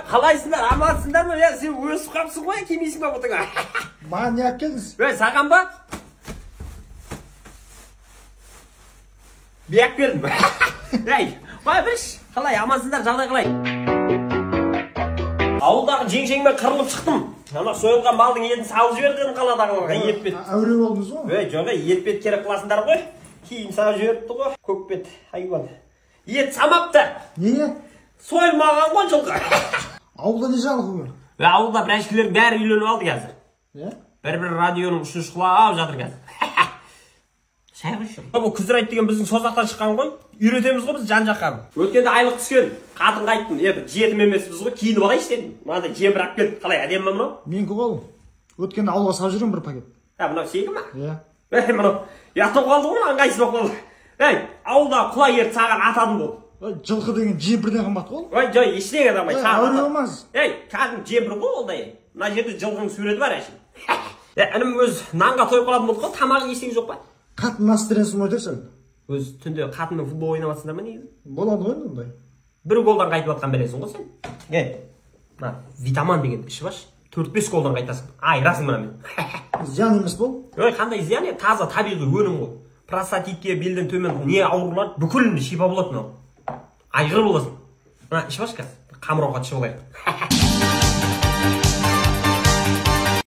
Қалайсыңдар, амансыңдар ма? Е, сен өсіп қапсың ғой, кимейсің ба бұтыңа? Маған не алып келдіңіз? Ей, саған ба? Би алып келдім. Ей, қоя берші. Қалай, амансыңдар, жағдай қалай? Ауылдағы жеңшеңмен қырылып шықтым. Ана сойылған малдың етін салып жібер дедім қаладағыларға, ет бет. Әуре болдыңыз ғой? Ей, жоқ, ет бет керек қыласыңдар ғой. Киім салып жіберіпті ғой, көкбет, айуан. Ет самапты. Неге? Сойылмаған ғой жылқы. Ауылда не жаңалық бүгін? Ауылда бірәшкілердің бәрі үйленіп алды қазір. Иә? Бір-бір радионың ұшы шұқылап жатыр қазір. Шай құйшы. Бұл Күзірайт деген біздің Созақтан шыққан ғой. Үйретеміз ғой біз жан-жаққа. Өткенде айлық түскен қатынға айттым. Е, бір жетім емеспіз ғой, киініп алайыншы дедім. Мынандай жемпір алып келді. Қалай, әдемі ме мынау? Менікі ғой ол. Өткенде ауылға салып жүрген бір пакет. Ә, мынау сенікі ма? Иә. Ей, мынау ұят болып қалды ғой, ыңғайсыз болып қалды. Ей, ауылдағы құла ерді саған атадым болды. Ой, жылқы деген жемпірден қымбат қой. Ой, жой, ештеңе адамай, Ей, саған әуре атадым. болмаңыз. Ей, кәдімгі жемпір ғой ол да. Мына жерде жылқының суреті бар әшейін. Е, інім өз нанға тойып қалатын болды ғой, тамағы ештеңе жоқ па? Қатын настроениесін ойнатайық сәл. Өз түнде қатынмен футбол ойнап жатсыңдар ма негізі? Болады ғой енді ондай. Бір голдан қайтып жатқан білесің ғой сен. Е, мына витаман дегенді ішіп алшы. 4-5 голдан қайтасың. Айырасың мына мен. Зиян емес бұл. Ой, қандай зиян е? Таза табиғи өнім ғой. Простатитке, белден төмен не аурулар бүкіліне шипа болады мынау. Айғыр боласың. Мына ішіп алшы қазір. Қамыр ауқат ішіп алайық.